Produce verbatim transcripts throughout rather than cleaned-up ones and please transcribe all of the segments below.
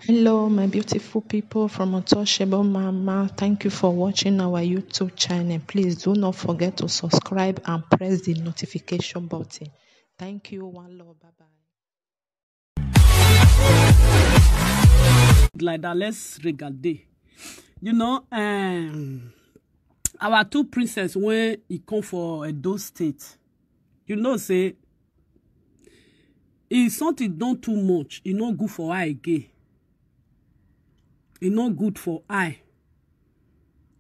Hello, my beautiful people from Untouchable Mama. Thank you for watching our YouTube channel. Please do not forget to subscribe and press the notification button. Thank you. One love. Bye bye. Like that, let's regard day. You know, um, our two princess when he come for Edo State, you know, say if something done too much, e no good for eye again. E no good for eye.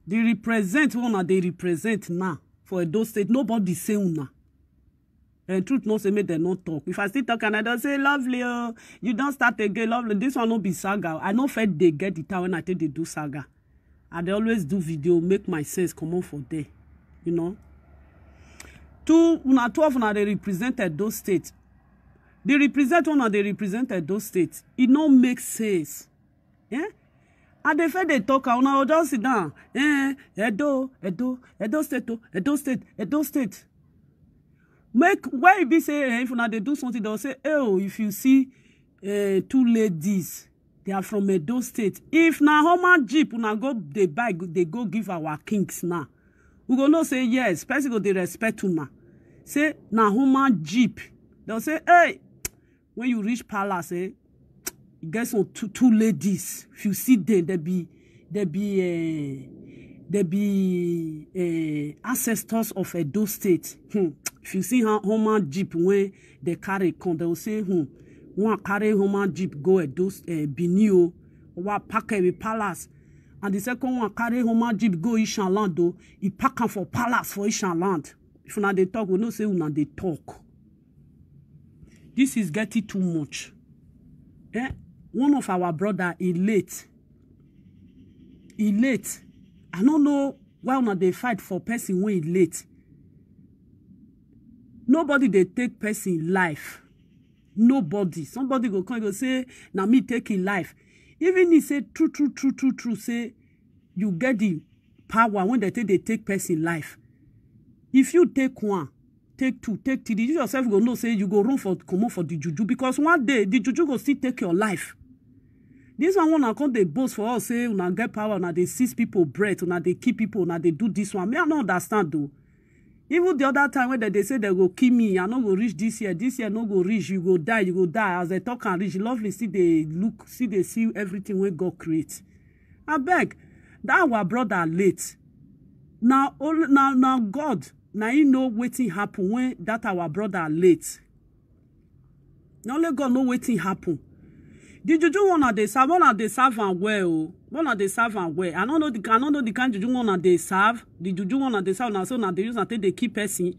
The represent wey una dey represent now for Edo State, nobody say una. And truth no say make dem no talk. If I still talk and I don say, "Lovely, oh, you don start again, Lovely." This one no be saga. I no fit dey get the time when I take dey do saga. I dey always do video, make my sense comot for there. You know. Two, una two of una dey represent Edo State. The represent wey una dey represent Edo State, e no make sense. Eh? I dey first dey talk, una go just sit down. Eh, Edo, Edo, Edo State, oh, Edo State, Edo State. Make, why e be say, eh, if una dey do something, dem go say, "Oh, if you see, eh, two ladies, they are from Edo State." If na Hummer Jeep una go dey buy, go, dey go give our kings now, we go know say yes, person go dey respect una. Say na Hummer Jeep. Dem go say, "Hey, when you reach palace, eh, e get some two, two ladies. If you see them, they be, they be, uh, they be uh, ancestors of Edo State." Hmm. If you see how Hummer Jeep when they carry come, they will say, "Hmm, one carry Hummer Jeep go Edo, uh, Benin, oh, one pack every palace, and the second one carry Hummer Jeep go Ishan land, oh, he pack am for palace for Ishan land." If una dey talk, we know say una dey talk. This is getting too much. Eh? One of our brother, he late. He late. I don't know why una dey fight for person when he late. Nobody dey take person life. Nobody. Somebody go come go say, "Na me take him life." Even he say, "True, true, true, true, true," say you get the power when they take, they take person life. If you take one, take two, take three, you yourself go know say you go run for, comot for the juju, because one day the juju go still take your life. This one, una come dey boast for us say una get power, una dey seize people breath, una dey kill people, una dey do this one. Me, I no understand though. Even the other time when they, they say they go kill me, I no go reach this year, this year no go reach, you go die, you go die. As they talk and reach, Lovely still dey look, still dey see everything wey God create. Abeg, that our brother late. Now, only now, now God, now he know wetin happen when that our brother late. Na only God know wetin happen. The juju wey una dey serve, una dey serve am well o. Una dey serve am well. I no know the, I no know the kind juju wey una dey serve. The juju wey una dey serve, na so una dey use am take dey kill person.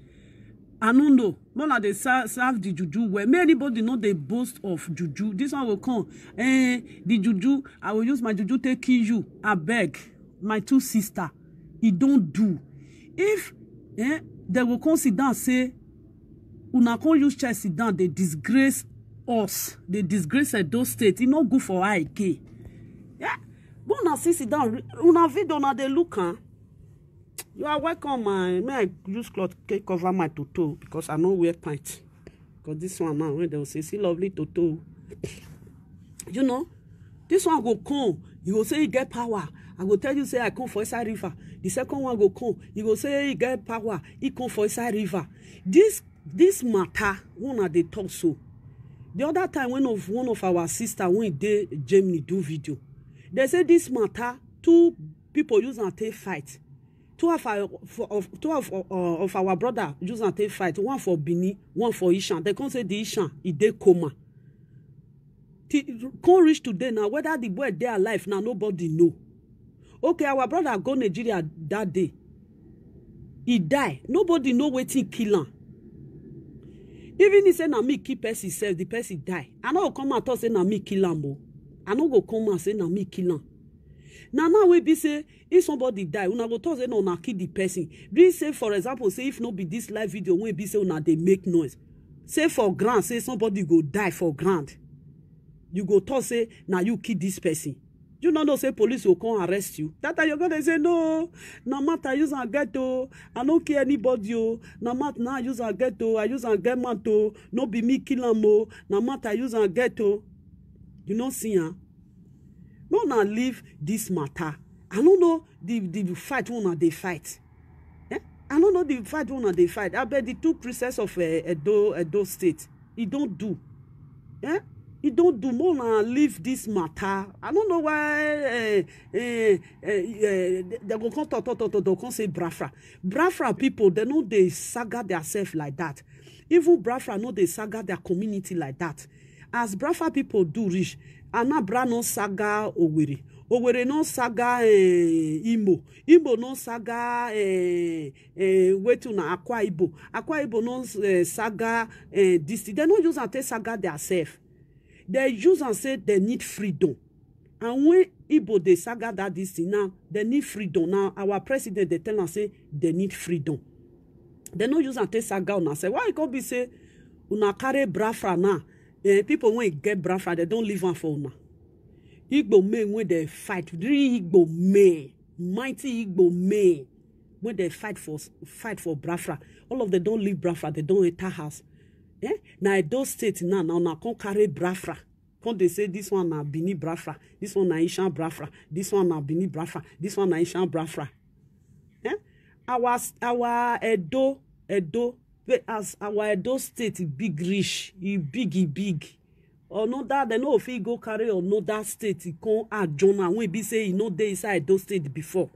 I no know. Una dey ser-, serve the juju well. Make anybody no dey boast of juju. This one go come. Eh, the juju, I will use my juju take kill you. Abeg, my two sister, e don do. If, eh, they go come sit down say, una come use chair sit down, dey disgrace us, dey disgrace Edo State. E no good for eye again. Yeah, but una still sit down, re-, una video una dey look am. You are welcome, my, may I use cloth take cover my toto because I no wear pant. Because this one now, when they will say, "See Lovely toto." You know, this one go come. You go say he get power. I go tell you say I come for inside river. The second one go come. You go say he get power. He come for inside river. This, this matter, one at the top so. The other time when of one of our sister when dey Germany do video, they say this matter, two people use and take fight. Two of our, for, of, two of, uh, of our brother use and take fight. One for Benin, one for Ishan. They come say the Ishan, he dey coma. Ti-, come reach today now, whether the boy dey alive now, nobody know. Okay, our brother go Nigeria that day. He die. Nobody know wetin kill am. Even he say na me kill person sef, the person die. I no go come out talk say na me kill am o. I no go come out say na me kill am. Na now wey be say if somebody die, una go talk say na una kill the person. Be say, for example, say if no be this live video wey be say una dey make noise. Say for ground, say somebody go die for ground. You go talk say na you kill this person. You no know say police go come arrest you. That time you go dey say, "No, na mouth I use am get o. I no kill anybody o. Na mouth na I use am get o. I use am get mouth o. No be me kill am o. Na mouth I use am get o." You no see am. Make una leave this matter. I no know the the fight wey una dey fight. Eh? I no know the fight wey una dey fight. Abeg, the two princess of uh, Edo Edo State, e don do. Eh? E don do. Make una leave this matter. I no know why uh, uh, uh, uh, they go come talk talk talk talk, they come say Biafra. Biafra people, they no dey saga themselves like that. Even Biafra no dey saga their community like that. As Biafra people do reach, Anambra no saga Owerri. Owerri no saga eh, Imo. Imo no saga eh, eh, wetin na Akwa Ibom. Akwa Ibom no eh, saga eh, this thing. They no use am take saga themselves. They use am say they need freedom. And when Igbo dey saga that this thing now, they need freedom. Now our president dey tell am say they need freedom. They no use am take saga una sef. Why e come be say una carry Biafra now? Eh, people wey get Biafra, they don leave am for una. Igbo men wey dey fight, real Igbo men, mighty Igbo men wey dey fight for fight for Biafra. All of them don leave Biafra, they don enter house. Eh? Na Edo State now, now una come carry Biafra. Come dey say this one na Benin Biafra, this one na Ishan Biafra, this one na Benin Biafra, this one na Ishan Biafra. Eh? Our our Edo Edo wey as our Edo State big reach, e big e big. Another, they no fit go carry another state come add join am wey be say e no dey inside Edo State before.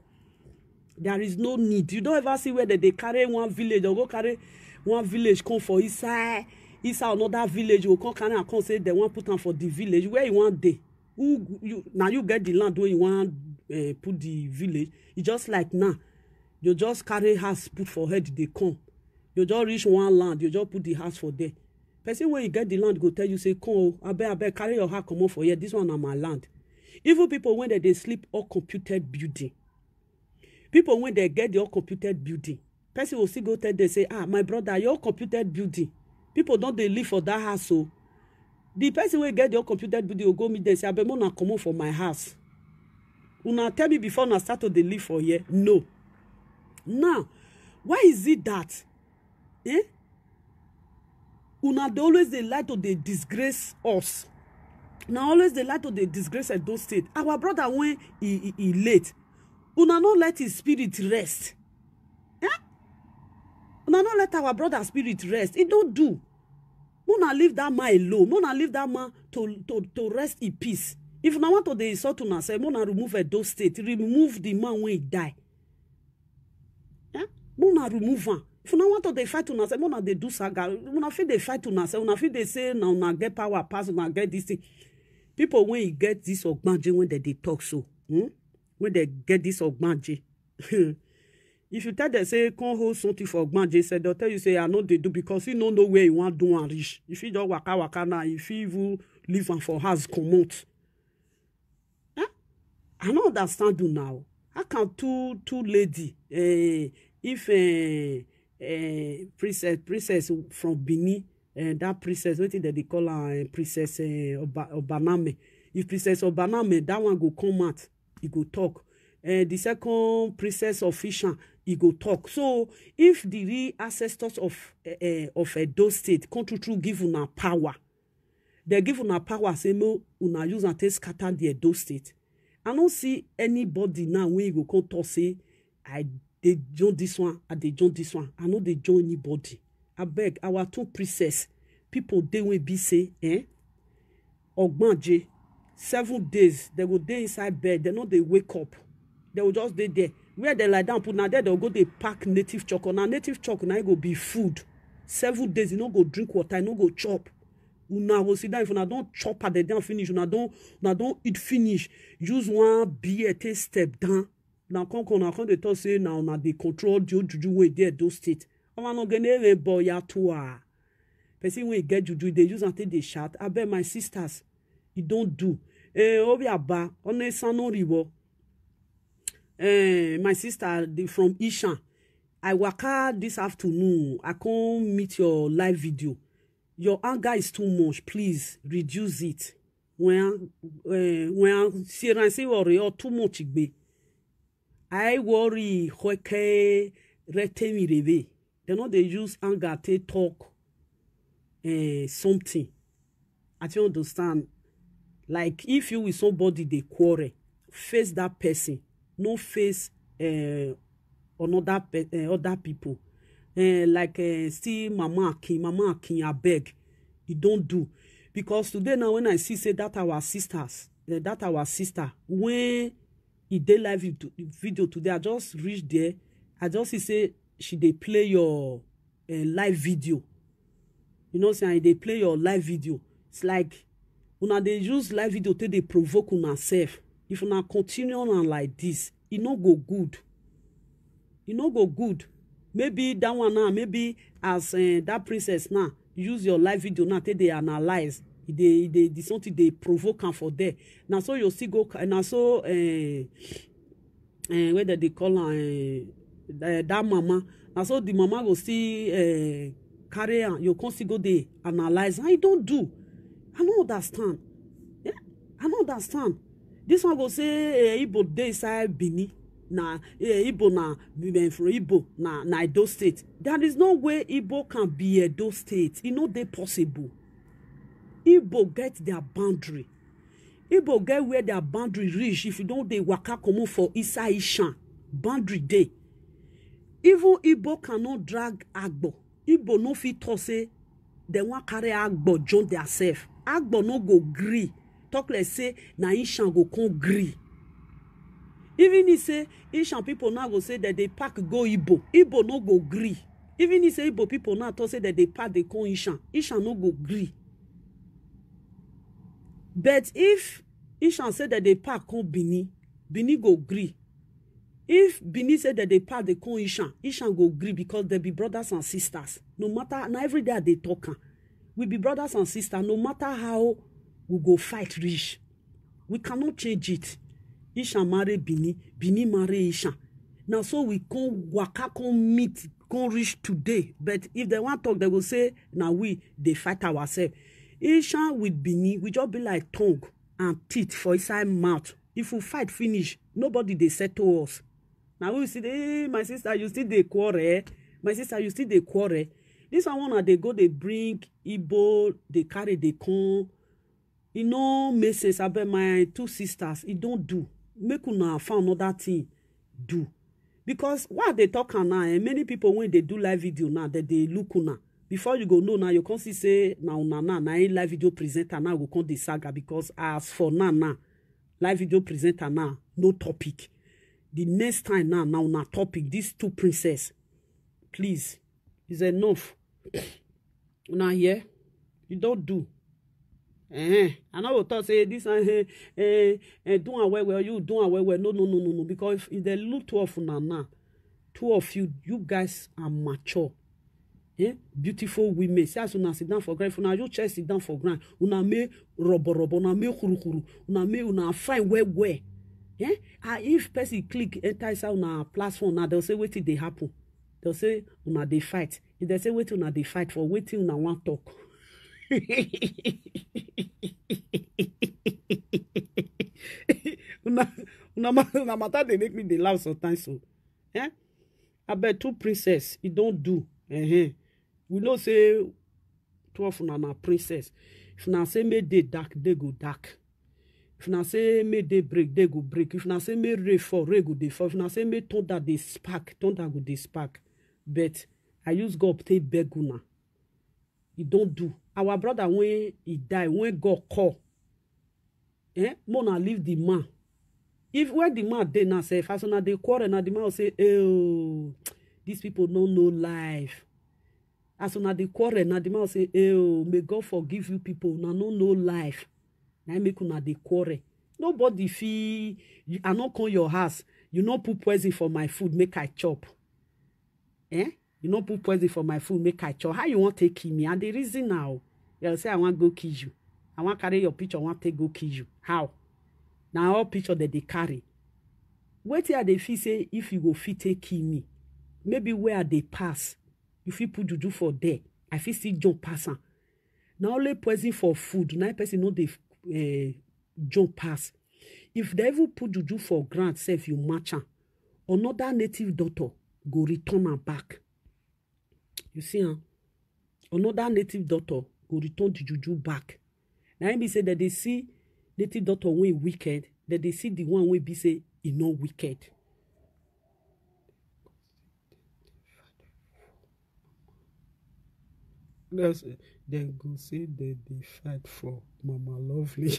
There is no need. You don't ever see where they, they carry one village or go carry one village come for inside inside another village. You come carry and come say they want put am for the village where you want dey. Who you now you get the land where you want uh, put the village. It's just like now, you just carry house put for head they come. You just reach one land, you just put the house for there. Person where you get the land go tell you say come, I bet I bet carry your house come up for here. This one na my land. Even people when they, they sleep all computed building, people when they get the all computed building, person will still go tell them say, ah, my brother, your computed building, people don't they live for that house so. The person will get the all computed building will go meet them say, I bet more na come up for my house. Una tell me before una start to dey live for here. No. Now, why is it that eh? Una dey always dey like to dey disgrace us. Una always dey like to dey disgrace Edo State. Our brother when he, he, he late, una no let his spirit rest. Eh? Una no let our brother spirit rest. He don't do. Una leave that man alone. Una leave that man to to to rest in peace. If una want to dey insult una say, una remove Edo State, remove the man when he die. Eh? Una remove am. If una want to dey fight una say, una dey do saga, una fit dey fight una say, una fit dey say na una get power pass, una get this thing. People when you get this ogbanje when they dey talk so, hmm? When they get this ogbanje, if you tell them say come hold something for ogbanje, say they'll tell you say I know they do because you no know where you want do and reach. If you just waka waka now, if you even leave am for house, come out. Huh? I don't understand you now. How can two two lady, uh, if uh, uh, princess princess from Benin, uh, that princess, what did they call her, uh, princess uh, Oba, Obaname? If princess Obaname, that one go come out, he go talk. Uh, the second princess of Ishan, he go talk. So if the real ancestors of uh, uh, of Edo State come true true give una power, they give una power say make una use and take scatter the Edo State. I no see anybody now when you go come talk say I dey join this one, I dey join this one. I no dey join anybody. I beg our two princess, people dey wey be say eh, ogbanje, seven days they go dey inside bed, they no dey wake up. They will just dey there. Where they lie down put, na there they go dey pack native chalk. Na native chalk na e go be food. Seven days you no go drink water, you no go chop. Una go sit down, if una don chop at the down finish, una don una don eat finish. Use one beer take step down. Now come come now come dey talk say now una dey control the old juju wey dey Edo State. Ọmọ no gene ebe boya to a. Person wey get juju dey use am take dey shout. Abeg my sisters, e don do. Eh, obi aba, one sano riwo. Eh, my sister dey from Ishan. I waka this afternoon. I come meet your live video. Your anger is too much. Please reduce it. When eh, when siransi worry or too much igbe. I worry hoke retemi rebe. They no dey use anger take talk eh, something. I don't understand. Like, if you with somebody dey quarrel, face that person, no face uh, another pe- uh, other people. Uh, like uh, see Mama Akin, Mama Akin, I beg, you don't do. Because today now, when I see say that our sisters, uh, that our sister, when he dey live vid- video today, I just reach there, I just see say she dey play your uh, live video. You know, say they play your live video. It's like una dey use live video take dey provoke una sef. If una continue on like this, e no go good. E no go good. Maybe that one now, maybe as uh, that princess now, use your live video now take dey analyze. E dey, e dey, the something dey provoke am for there. Na so you still go, na so uh, uh, whether they call am uh, that mama, na so the mama go still uh, carry am. You come still go dey analyze. I don't do. I no understand. Yeah? I no understand. This one go say uh, Igbo dey inside Benin. Na uh, Igbo na uh, from Igbo na na Edo State. There is no way Igbo can be Edo State. E no dey possible. Igbo get their boundary. Igbo get where their boundary reach. If you don't dey waka comot for inside Ishan, boundary dey. Even Igbo cannot drag Agbo. Igbo no fit talk say dem wan carry Agbo join theirself. Agbo no go gree. Talk like say na Ishan go come gree. Even if say Ishan people now go say that they pack go Igbo, Igbo no go gree. Even if say Igbo people now talk say that they pack they come Ishan, Ishan no go gree. But if Ishan say that they pack come Benin, Benin go gree. If Benin say that they pack they come Ishan, Ishan go gree because they be brothers and sisters. No matter, na every day I dey talk am. We be brothers and sisters, no matter how we go fight reach. We cannot change it. Ishan marry Benin, Benin marry Ishan. Now so we come waka, come meet, come reach today. But if they want talk, they go say, now we they fight ourselves. Ishan with Benin, we just be like tongue and teeth for inside mouth. If we fight finish, nobody they settle us. Now we see, hey, my sister, you still dey quarrel. My sister, you still dey quarrel. This one, one they go, they bring Igbo, they carry, they come. E no make sense. Abeg, my two sisters, e don't do. Make una find another thing do. Because what they talk am now, eh, many people when they do live video now, that they look una. Before you go know now, you come see say na una now, na a live video presenter now go come the saga. Because as for now, now, live video presenter now, no topic. The next time now, now na topic. These two princess, please, is enough. Una hear? You don't do. Eh, I no go talk say this one, eh, eh, eh, do am well well, you do am well well. No, no, no, no, no. Because if, if they look two of una now, two of you, you guys are mature. Eh? Beautiful women. See as una sit down for ground. If una you chest sit down for ground, una make robo robo, una make huru huru, una make una fine well well. Eh? And if person click enter inside una platform now, they'll say wetin dey happen. They'll say una dey fight. If they say wetin una dey fight for, wetin una wan talk. Una, una, ma- una matter dey make me dey laugh sometimes. So, eh? I bet two princess, e don't do. Uh-huh. We know say two of una na princess. If una say make day dark, day go dark. If una say make day break, day go break. If una say make rain fall, rain go dey fall. If una say make thunder dey spark, thunder go dey spark. But I use God take beg una. E don't do. Our brother, when he die, when God call, eh, mona leave the man. If where the man dey now, say, as una dey quarrel, now the man will say, oh, these people no know life. As una dey quarrel, now the man will say, oh, may God forgive you people. Now no know life. Now make una dey quarrel. Nobody feel, I no come your house. You no put poison for my food, make I chop. Eh? You no put poison for my food, make I chop. How you want take kill me? And the reason now, you say I want go kill you. I want carry your picture, want take go kill you. How? Now all picture that they carry. Wait here, they feel say if you go fit take kill me, maybe where they pass, you fit put juju for there. I fit still jump pass am. Now only poison for food. Now person know they uh, jump pass. If they even put juju for ground, self you match am. Another native doctor go return am back. You see, huh? Another native doctor go return the juju back. Now he be say that they see Native doctor wey wicked, dem dey see the one wey be say e no wicked. Yes, dem go say dem dey fight for Mama Lovely.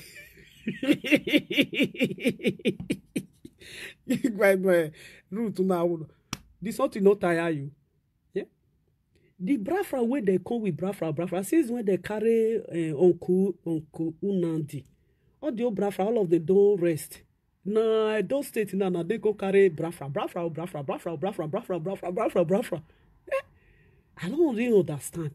My, my root now. The something no tire you. Yeah? The brafra wey dem come with brafra, brafra, since when dem carry uh, Uncle, Uncle Unandi, all the old brafra, all of them don rest. Na Edo State now, na they go carry brafra, brafra, oh, brafra, brafra, oh, brafra, brafra, brafra, brafra, brafra. Eh? I don't really understand.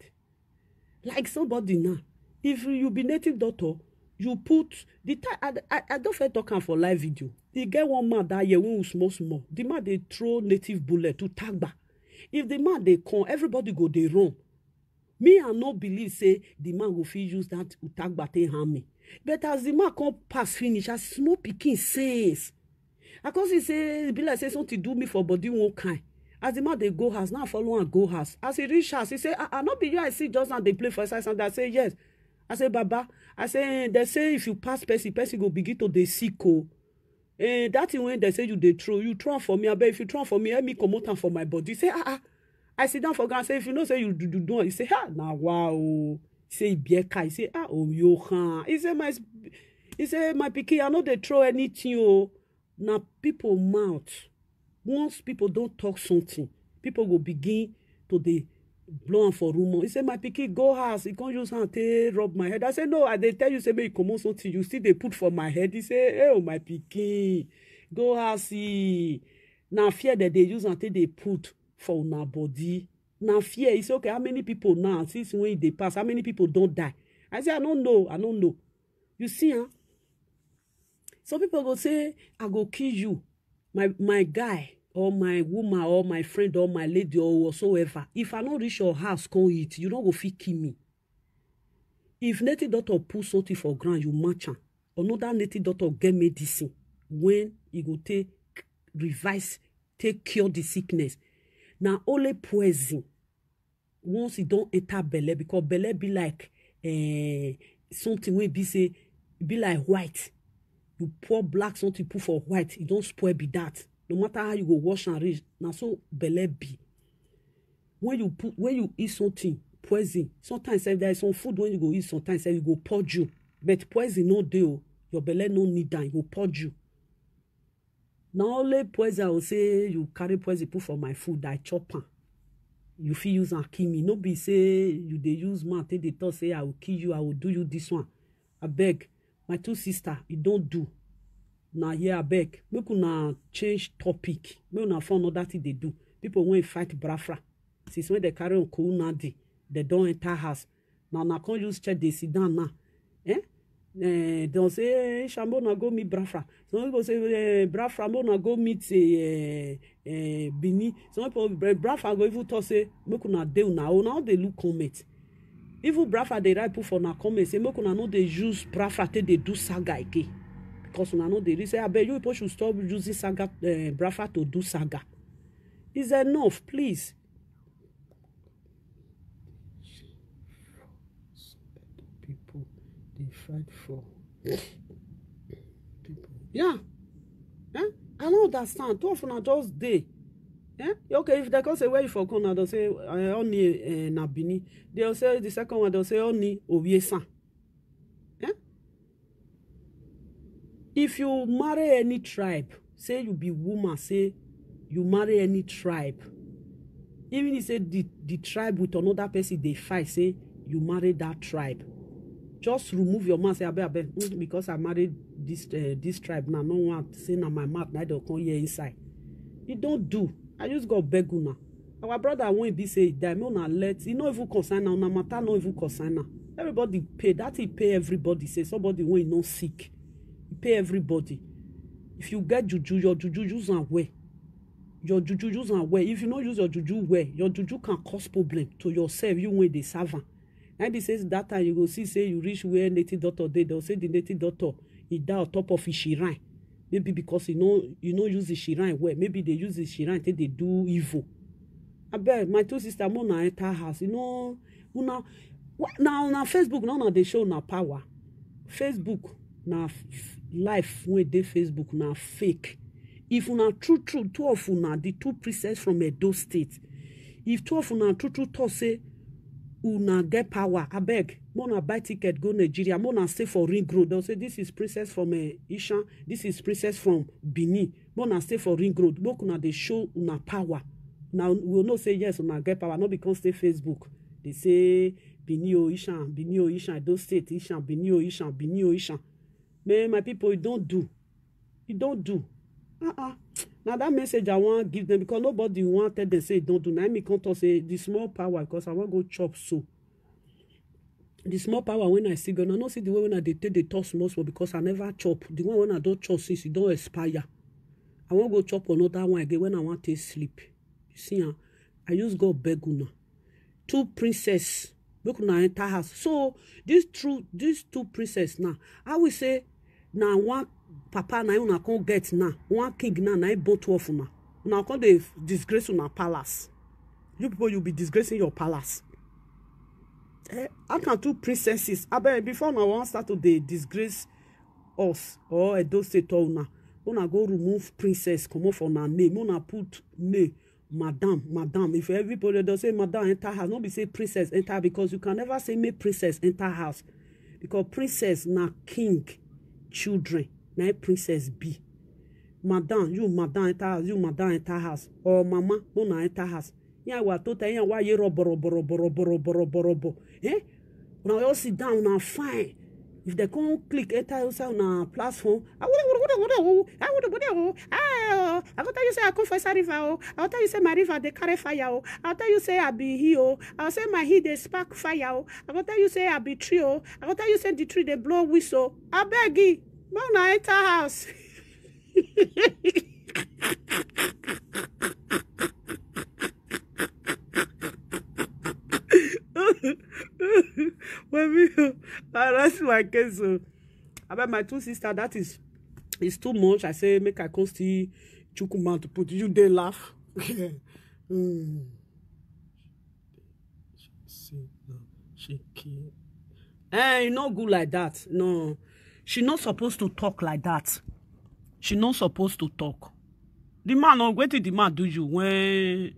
Like somebody now, if you be native doctor, you put the time. I, I, I don't fit talk am for live video. E get one man that year when we small small, the man dey throw native bullet to Utagba. If the man dey come, everybody go dey run. Me, I no believe say the man go fit use that Utagba take harm me. But as the man come pass finish, as small pikin sense, I come see say e be like say something do me for body one kind. As the man dey go house, now I follow am go house. As he reach house, he say, "Ah, ah, no be you I see just now dey play for inside Sunday." I say, "Yes." I say, "Baba," I say, "Dem say if you pass person, person go begin to dey sick o. Eh, that thing wey dem say you dey throw, you throw am for me. Abeg, if you throw am for me, help me comot am for my body." He say, "Ah, ah." I sit down for ground, say, "If you know say you do, do, do," he say, "Ha, na wa o." He say, "Ibieka." He say, "Ah, oh, yo, ha." He say, "My, he say, my pikin, I no dey throw anything o." Na people mouth. Once people don talk something, people go begin to dey blow am for rumor. He say, "My pikin, go house." He come use hand take rub my head. I say, "No, I dey tell you say make you comot something. You still dey put for my head." He say, "Eh, oh, my pikin, go house." He, na fear that they use and take dey put for una body. Na fear. He say, "Okay, how many people now? Since when e dey pass, how many people don die?" I say, "I no know. I no know." You see, huh? Some people go say, "I go kill you, my, my guy, or my woman, or my friend, or my lady, or whatsoever. If I no reach your house, come eat. You no go fit kill me." If native doctor put something for ground, you match am. Another native doctor get medicine when e go take revise, take cure the sickness. Na only poison, once e don enter belle, because belle be like, eh, something wey be say, be like white. You pour black something, put for white, e don spoil be that. No matter how you go wash and reach, na so belle be. When you put, when you eat something poison, sometimes sef, there is some food when you go eat, sometimes sef, you go purge you. But poison no dey o. Your belle no need am, you go purge you. Na only poison I go say you carry poison put for my food, I chop am. You fit use am kill me. No be say you dey use mouth take dey talk say, "I will kill you, I will do you this one." Abeg, my two sister, e don do. Na here, abeg, make una change topic. Make una find another thing dey do. People wey fight brafra, since when dem carry Uncle Nadi, dem don enter house. Na una come use chair dey sit down now. Eh? Eh, dem say, "Shambo, na go meet brafra." Some people say, eh, "Brafra, mo na go meet, eh, eh, Bini." Some people, bra-, brafra go even talk say, "Make una dey una own." Now they look comment. Even brafra dey write put for una comment say, "Make una no dey use brafra take dey do saga again." Because una no dey read. Say, "Abeg, you people should stop using saga, eh, brafra to do saga." It's enough, please. People dey fight for people. Yeah. Eh? I no understand. Two of una just dey. Eh? Okay, if dem come say, "Where you for come?" Now dem say, eh, "Oni, eh, na Bini." Dem say the second one, dem say, "Oni Owiesa." Eh? If you marry any tribe, say you be woman, say you marry any tribe, even if say the, the tribe with another person dey fight, say you marry that tribe, just remove your mouth, say, "Abeg, abeg, mm, because I married this, eh, this tribe now, no one say na my mouth na dem come hear inside." E don do. I just go beg una. Our brother wey be say e die, make una let, e no even concern am, una matter no even concern am. Everybody pay, that thing pay everybody. Say somebody wey no sick, e pay everybody. If you get juju, your juju, use am well. Your juju, use am well. If you no use your juju well, your juju can cause problem to yourself, you wey dey serve am. Na be say that time you go see say you reach where native doctor dey, dem say the native doctor, e die on top of his shrine. Maybe because you no, you no use the shrine well. Maybe they use the shrine take dey do evil. Abeg, my two sister, mo na enter house. You know, una, wha-, na, na Facebook, na una dey show una power. Facebook, Na f- life wey dey Facebook na fake. If una true true, two of una, the two princess from Edo State, if two of una true true talk say una get power, abeg, make una buy ticket go Nigeria, make una stay for Ring Road. They'll say, "This is princess from uh, Ishan, this is princess from Benin." Make una stay for Ring Road, make una dey show una power. Now we know say yes, una get power, no be come stay Facebook. They say, "Benin o Ishan, Benin o Ishan, Edo State Ishan, Benin o Ishan, Benin o Ishan." Man, my people, e don do. E don do. Uh-uh. Now that message I want give them, because nobody want tell them say e don do. Now me come talk say the small power, because I want go chop so. The small power when I see gone, I no see the way when I dey take dey talk small small, because I never chop. The one when I don chop since e don expire. I wan go chop another one again when I wan take sleep. You see, ah, I use God beg una. Two princess, make una enter house. So these two, these two princess now, I will say, na one papa na una come get now, one king now, na him born two of una. Una come dey disgrace una palace. You people, you be disgracing your palace. Eh, how can two princesses? Abeg, before una wan start to dey disgrace us or Edo State or una, una go remove princess comot for una name. Una put name, madam, madam. If everybody don say madam enter house, no be say princess enter, because you can never say make princess enter house, because princess na king children. Na him princess be. Madam, you madam enter house, you madam enter house, or mama, una enter house. Yan wa tota, yan wa ye robo robo robo robo robo robo robo. Eh? Una all sit down, una fine. If they come click enter inside una platform, I go tell you say I come for inside river o. I go tell you say my river dey carry fire o. I go tell you say I be he o. I go say my he dey spark fire o. I go tell you say I be tree o. I go tell you say the tree dey blow whistle. I beg you, make una enter house. Well, me, I rest my case. So, I bet my two sister, that is, is too much. I say, make I come still chook mouth, put you dey laugh. Mm. See, no, she kill. Eh, e no good like that. No, she not supposed to talk like that. She not supposed to talk. The man, oh, wetin the man do you when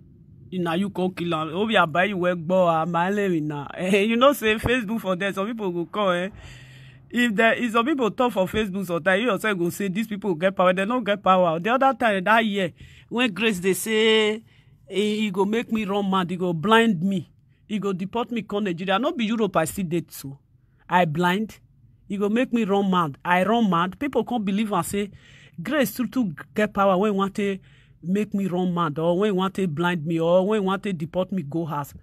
na you come kill am? Obi abayi we gbo amaele na. Eh, you know say Facebook for there, some people go call, eh. If there is some people talk for Facebook sometimes, you yourself go say these people get power. They no get power. The other time that year, when Grace dey say, "Eh, e go make me run mad, e go blind me, e go deport me come Nigeria." No be Europe I still dey so. I blind. E go make me run mad. I run mad. People come believe and say, Grace too too get power when want to make me run mad, or when want to blind me, or when want to deport me go house.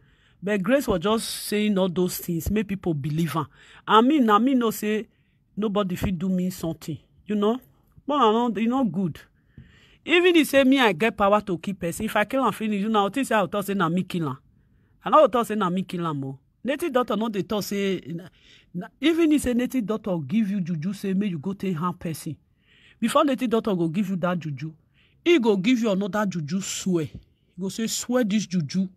But Grace was just saying all those things, make people believe her. I mean, I mean, no say nobody fit do me something, you know. But I don't, e no good. Even if say me I get power to kill person, if I kill am finish, you know, I think say I will talk say na me kill am. I no go talk say na me kill am o. Native doctor no dey talk say na, na, even if say native doctor give you juju, say make you go take harm person, before native doctor go give you that juju, he go give you another juju swear. He go say, "Swear this juju.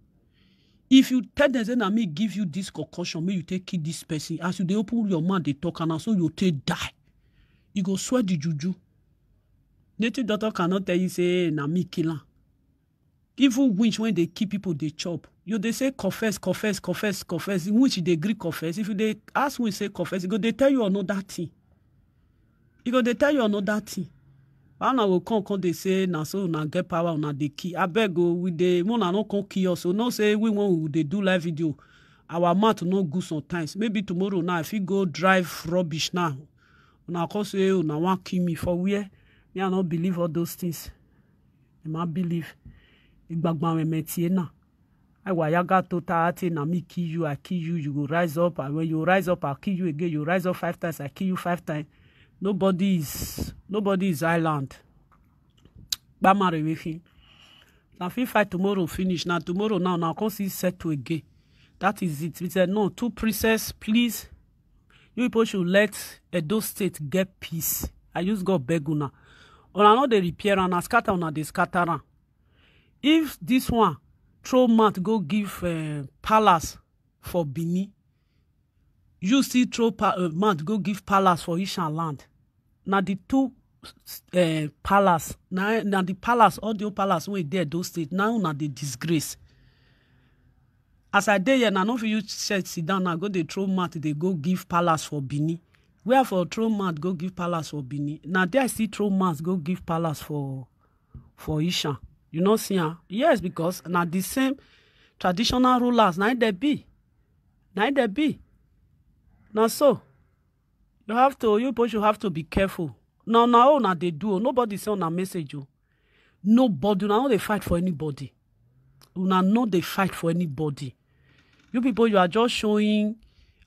If you tell them say na me give you this concussion, make you take kill this person, as you dey open your mouth dey talk, and na so you take die." He go swear the juju. Native doctor cannot tell you say na me kill am. Even winch when they kill people, they chop. You dey say, "Confess, confess, confess, confess." Winch dey gree confess. If you dey ask winch say confess, e go dey tell you another thing. E go dey tell you another thing. Why una go come, come dey say na so una get power, una dey kill? Abeg o, we dey, make una no come kill us. So no say we, when we dey do live video, our mouth no good sometimes. Maybe tomorrow now, I fit go drive rubbish now. Una come say una wan kill me for where? Me, I no believe all those things. Dem a believe. Igbagba we metie na. I wa yaga tota ate na me kill you, I kill you, you go rise up. And when you rise up, I kill you again. You rise up five times, I kill you five times. Nobody is, nobody is island. Bamare with him. Now if I fight tomorrow finish. Now tomorrow now, now come see settle again. That is it. We said, "No, two princess, please. You people should let Edo State get peace." I use God beg una. Una no dey repair am, na scatter una dey scatter am. If this one throw mouth go give uh, palace for Benin, you still throw pa- uh, mouth go give palace for Ishan land. Na the two uh, palace, na, na the palace, audio palace wey dey Edo State, now na the disgrace. As I dey here, na no fit use shirt sit down, na go dey throw mat, dey go give palace for Benin. Where for throw mat go give palace for Benin? Na there I still throw mat go give palace for for Ishan. You know, see, ah, yes, because na the same traditional rulers, na there be, na there be. Now, so you have to, you both, you have to be careful. Now, now, oh, now they do. Oh, nobody say on a message. Oh. Nobody. Now they fight for anybody. Una no dey fight for anybody. You people, you are just showing.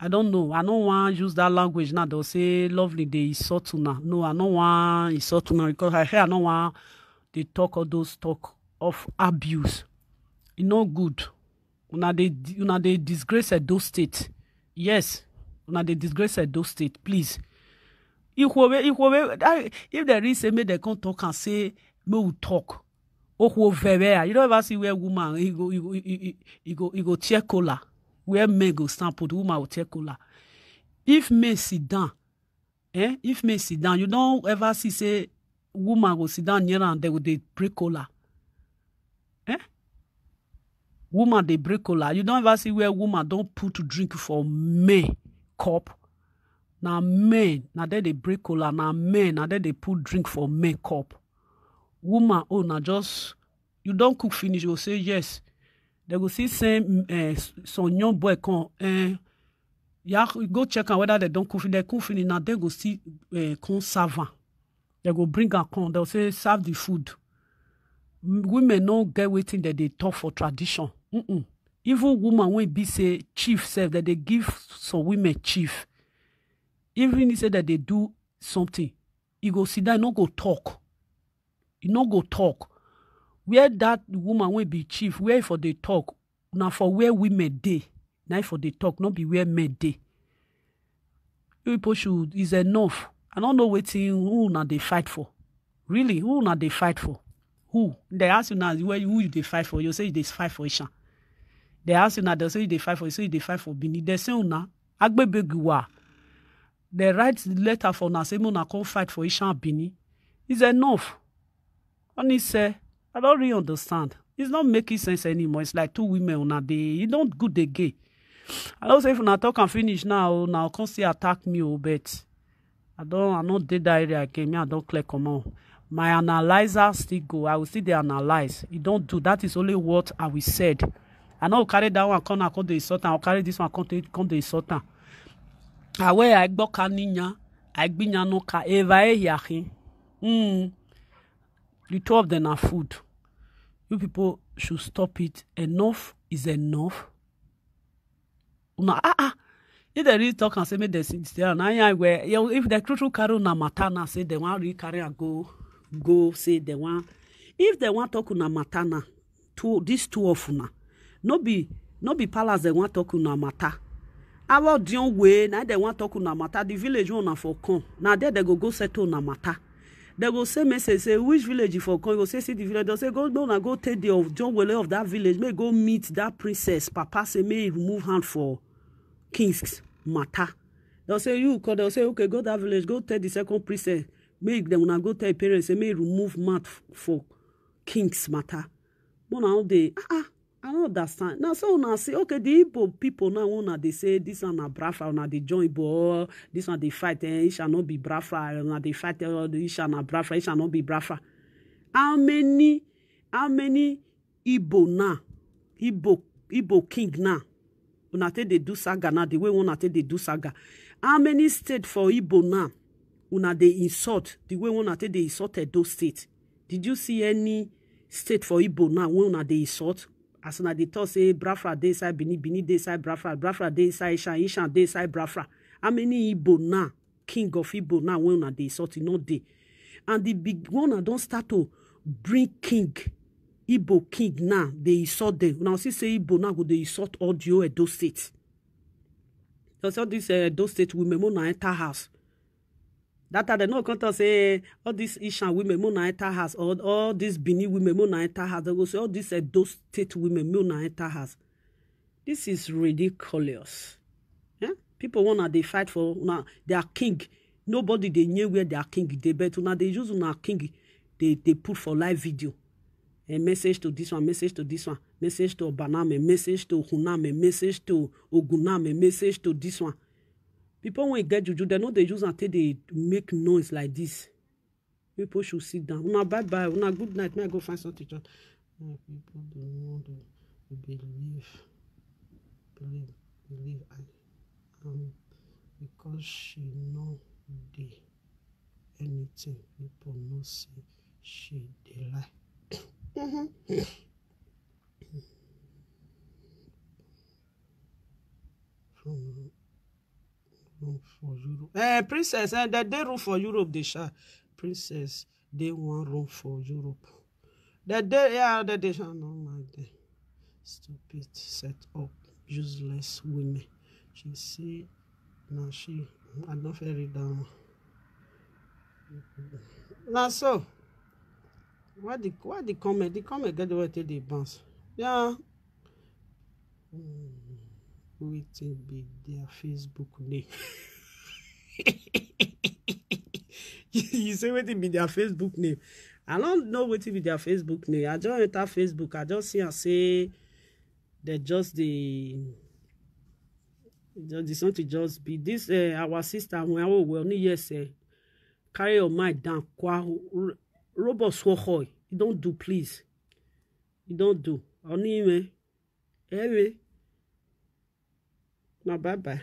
I don't know. I don't want use that language now. They'll say lovely. They insult una. No, I don't want insult una because I hear I don't want they talk all those talk of abuse. E no good. Una dey una dey disgrace Edo State. Yes, una dey disgrace Edo State. Please. Ikwowe, Ikwowe, I- if there is a make they come talk and say, "Me will talk." Okwo very. You don't ever see where woman he go he go he, he, he go he go tear cola. Where men go stand put woman will tear cola. If men sit down, eh? If men sit down, you don't ever see say woman go sit down near and they go they break cola. Eh? Woman they break cola. You don't ever see where woman don't put drink for men cup. Now men, now they they break cola. Now men, now they they put drink for men cup. Woman, oh, now just you don't cook finish. You say yes. They go see same uh, some young boy come. Uh, yeah, go check out whether they don't cook. They cook finish now. They go see uh, come serve am. They go bring am come. They'll say serve the food. M- Women no get waiting that they talk for tradition. Mm-mm. Even woman when be say chief self that they give some women chief. Even he say that they do something, he go sit down, no go talk. He no go talk. Where that woman will be chief, where for they talk? Now for where women dey, now for they talk, not be where men dey. You people should is enough. I don't know waiting who now they fight for. Really, who now they fight for? Who? They ask you now where who you they fight for. You say they fight for Ishan. They ask you now, they say they fight for. You say they fight for Bini. They say una agbebeguwa. They write letter for una say una come fight for Ishan Bini. It's enough. Honestly, I don't really understand. It's not making sense anymore. It's like two women on a day. You don't good again. I don't say if una talk and finish now, now come see attack me, oh, but I don't, I not did that area again. Me, I don't clear come on. My analyzer still go. I will still dey analyze. You don't do. That is only what I will said. I know carry that one come, I come the insult. I'll carry this one come, take- come the insult. I wear I gbọ́ ka ninya, I gbinya no ka eva e hiahi. Mm. The two of them are food. You people should stop it. Enough is enough. Una ah ah. If they really talk and say make they sit there, na yan where yeah, if they true true carry una matter now, say they want really carry and go go say they want. If they want talk una matter now, two these two of una, no be no be palace they want talk una matter. Our own way now they want talk una matter. The village one na for come. Now there they go go settle una matter. They go say message say which village you for come. You go say see the village. They say go no na go take the of John Wele of that village. May go meet that princess. Papa say may he remove hand for king's matter. They'll say you call. They'll say okay go that village. Go tell the second princess. Make them una go tell parents say may he remove mat f- for king's matter. But now they ah ah. I don't understand. Now so now say okay the Igbo people now wanna they say this one na Biafra, una they join Igbo, this one they fight, eh, it shall not be Biafra, una they fight, eh, it shall not Biafra, it shall not be Biafra. How many how many Igbo now? Igbo Igbo king now. Una take they do saga now, the way una take they do saga. How many state for Igbo now? Una they insult the way una take they insult Edo State. Did you see any state for Igbo now when una they insult? As una they talk say Biafra dey inside Benin, Benin dey inside Biafra, Biafra dey inside Ishan, Ishan dey inside Biafra. How many Igbo now? King of Igbo now when una they insult, e no dey. And the big one I don't start to bring king, Igbo king now, they insult them. Now see say Igbo now go they insult all the whole Edo State. Because all these uh, Edo State women, when I enter house, that time they no come talk say all these Ishan women, when I enter house, or all these Benin women, when I enter house, they go say all these Edo State women, when I enter house. This is ridiculous. Eh? People wanna they fight for now. Their king, Nobody dey near where their king dey, but una dey use una king dey dey put for live video. A message to this one, message to this one, message to Obaname, message to Huname, message to Oguname, message to this one. People wey get juju, dem no dey use am take dey make noise like this. People should sit down. Una bye bye. Una good night. May I go find something to chop. My people dey no dey believe, believe, believe. I um because she no dey anything. People no say she dey lie. From room for Europe. Eh, princess, eh, dem dey room for Europe, dey sha. Princess dey one room for Europe. Dem dey, yeah, dem dey sha, no mind dem. Stupid set up, useless women. She say, na she, I no fit read that one. Na so. Why the, why the comment? The comment get the way take dey bounce. Yeah. Hmm. Wetin be their Facebook name? You say wetin be their Facebook name? I don't know wetin be their Facebook name. I just enter Facebook. I just see and say they just the just the something just be this uh, our sister when I well only yes uh, carry your mind down. Kwa ro- robot swohoi. You don't do please. You don't do. Only me. Anyway. Now bye bye.